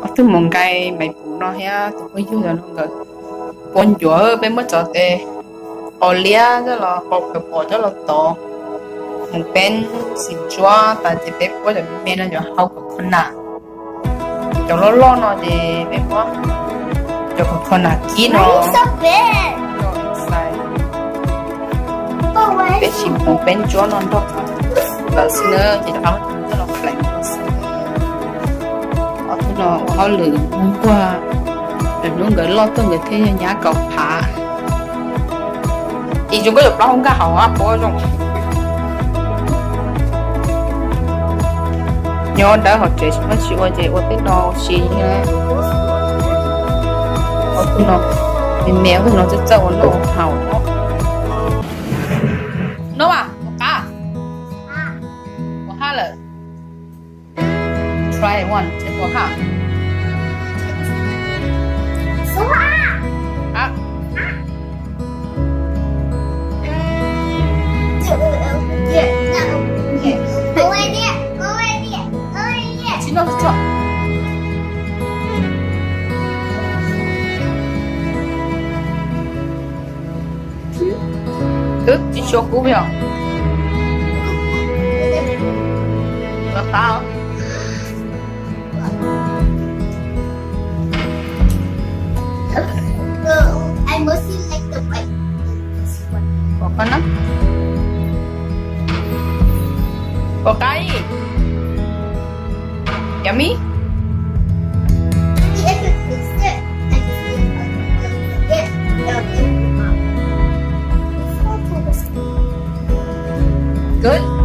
Ob tug mus nqaij maiv puv no thiab tus phooj ywg no nkawd puab ncuav, peb muab cov tes qos liab coj los, qos khaws pom coj los tov mus peeb xim ntsuab tas ces peb puab cov me me no cov hau coconut. Cov loj loj no ces peb muab cov coconut kib no. Peb tsis mus peeb ntsuab no nrog lawv xwb na, ces rov qab coj los pleev xwb. Ob tug no ua hauj lwm nquag, lwm hnub nkawd loj tuaj nkawd thiaj yog nyab kaum phav. Ib tsoom koj yuav plaub hau nkag hauv puab zoo. Nyob dawb hauv tsev tsis muaj tsis ua ces ua tej no ua si. Ob tug no me me, ob tug no txawj txawj ua noj ua haus. Noj mas, ua qab, ua haj lawm. Try one, ua haj. Tsis noj tsuag. Twb tsis tshua kub yog. Los qab. Pom qab na. Pom qab ib. Yummy. Good.